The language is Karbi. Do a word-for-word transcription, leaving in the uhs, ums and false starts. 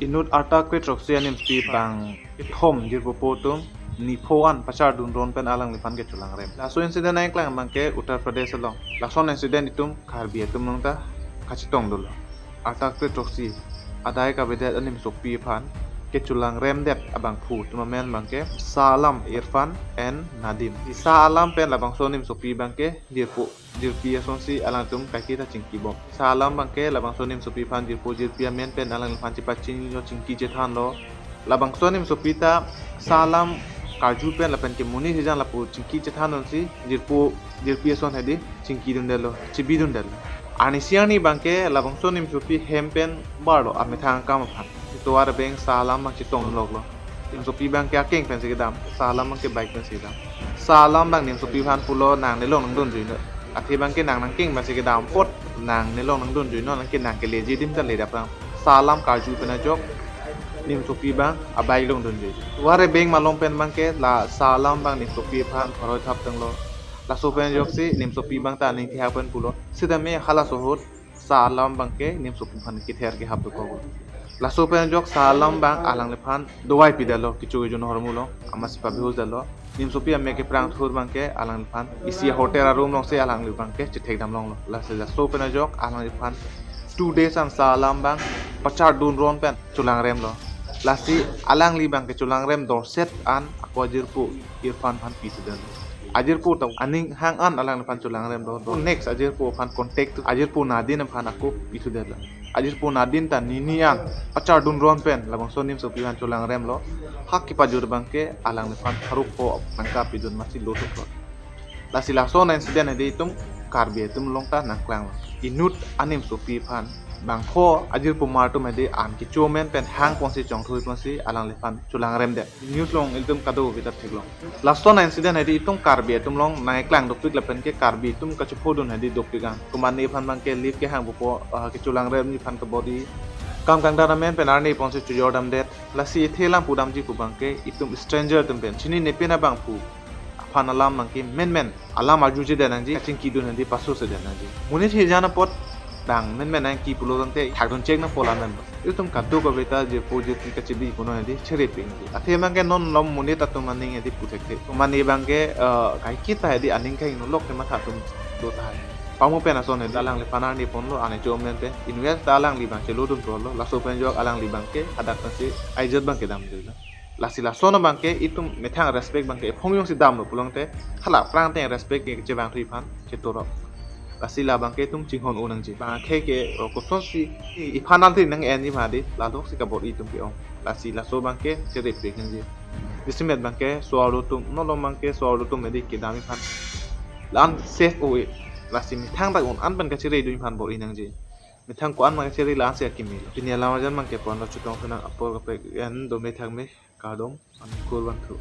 Inut arta kre throksi animsopi bang kethom jirpo atum nipho an pachardun ron pen alangliphan kecholangrem. Laso incident nangklang abangke Uttar Pradesh along. Lason incident itum Karbi atum along ta kachetong dolo. Arta kre throksi adai kavedet animsopi aphan kecholangremdet abangphu atum amen abangke Salam Irfan and Nadim. Si Salam pen labangso animsopi abangke jirpo jirpi asonsi alangtum kaiketa chingkibom. Salam abangke labangso animsopi aphan jirpo jirpi amen pen alangliphan chepachinilo, chingki chethanlo. Labangso animsopi ta Salam karju pen lapen ke monit hijan lapu chingki chethan dunsi jirpo jirpi ason hedi chingkidundetlo, chibidundetlo. Arnisi arni abangke labangso animsopi hem pen barlo amethang akam aphan. Tovar abeng Salam abang chetong loklo. Nimsopi abangke akeng pensi kedam, Salam abangke bike pensi kedam. Salam abang nimsopi aphan pulo, nang nelong nangdunjuinon. Athe abangke nang nangkeng pensi kedam apot nang nelong nangdunjuinon, nang ke nang keleji adim ta ledap rang. Salam karju pen ajok nimsopi abang abike along dunjui. Tovar abeng malom pen abangke la Salam abang nimsopi aphan pharo thap tanglo. Laso pen ajoksi nimsopi abang ta aning thihak pen pulo, sitame halaso ahut Salam abangke nimsopi aphan kether kehap dokok. Laso pen ajok Salam abang alangliphan dawai pidetlo, kecho kejun ahormu along, amatsi pabihus detlo. Nimsopi amek keprang thur abangke alangliphan isi hotel aroom alongsi alangli abangke chethekdam longlo. Lasi laso pen ajok alangliphan two days an Salam abang pachardun ron pen cholangremlo. Lasi alangli abangke cholangrem dorset an ako ajirpo Irfan aphan pithudet. Ajirpo ta aning hang an alangliphan cholangremlo. Next ajirpo aphan contact, ajirpo Nadin aphan ako pithudetlo. Ajirpo Nadin ta nini an pachardun ron pen labangso nimsopi aphan cholangremlo. Hak kepajut abangke alangliphan pharo pho nangkapidun amatsi lo thuklo. Lasi laso incident hedi itum Karbi atum along ta nangklanglo. Inut animsopi aphan bangpho ajirpo mar atum hedi an kecho amen pen hang ponsi chongthui ponsi alangliphan cholangremdet. News along ilitum kadokave ta theklong. Laso incident hedi itum Karbi atum along nangklang dopik lapen ke Karbi atum kachephodun hedi dopik an. Komatne aphan abangke leave kehang pupo, ah, kecholangremji aphan kabor-i. Kam kangdan amen pen arni ponsi chojordamdet. Lasi athe alam pudamji pu abangke itum stranger atum pen chinine pin abangphu aphan alam abangke menmen alam arjujedet nangji, kachingkidun hedi pasosedet nangji. Monit hijan apot bang menmen nangki pulo tangte thakdun chek nangpo alam pen. Itum kadokave ta jirpo jirpi kachebi kono hedi cherepik nangji. Athe abangke non malom monit atum aning hedi puthekthe. Komatne abangke, eh, kaiketa hedi aning kaingnolok ke matha atum do tahai. Pamu pen ason hedi alangliphan arni ponlo, arni cho amen pen. Invest ta alangli abang chelodun thurlo, laso pen ajok alangli abangke hadak pensi aijat abangke damjuilo. Lasi lason abangke itum methang respect abangke ephong jongsi damlo pulote hala aphrang ateng respect ke chevangthu aphan chetorok. Lasi la abangke itum chinghon-o nangji. Abangke ke, oh, kosonsi iphan alti nang-enji ma hedi, ladoksi kabor-i itum ke-ong. Lasi laso abangke cherepik nangji. Jasemet abangke so-arlo atum, non malom abangke so-arlo atum hedi kedam aphan la-an safe-o-e. Lasi methang dak un-an pen kacheredun aphan bor-i nangji. Methang ko-an abangke chere la-ansi akimilo. Pini alam arjan abangke ponlo, chetong thu nang apor kaprek an, dome thakme, kardom, an kurvangthu.